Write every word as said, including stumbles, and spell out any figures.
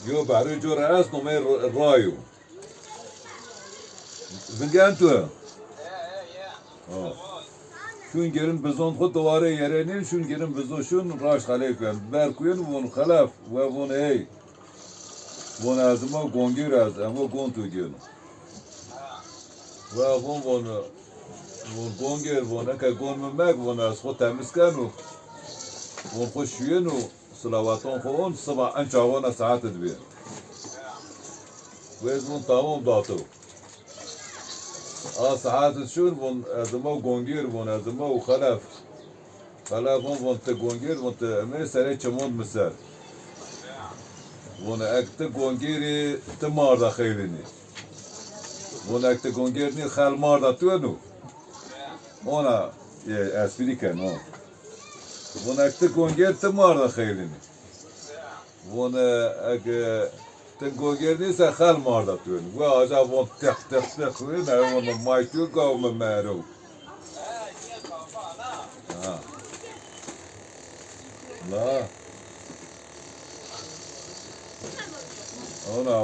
Yo behrê cor est nomey ra yo. Vingen tu. Ha. Şun gerin bizon xo deware yerenîn, şun gerin bizo şun raşt xelef ben. Ber kuyen von xelef ve von hey. Von ez ma gongir ez, ema gon tu geno. Ve von von von gongir von eke gon mi meg von ez xo temiz keno. Von xo şuyeno. Silaweton xo on, siba en çaxona saet id bî. Wê ez vun tamam dato. A saet id şun vun ez imo gongîr vun ez imo û xelef. Xelef vun vun ti gongîr vun ti emê serê çimon mi ser. Vun ek ti gongîrî ti marda xeylînî. Vun ek ti gongîr nî xel marda tu enu. Ona e, esprî keno. Vun ek ti gongêr ti marda xeylînî. Vun e, ek e, ti gongêr nîse xel marda tu enu. Ve aca vun tiq tiq tiq vun e vun may tu gav mi mero. Ha. La. Ona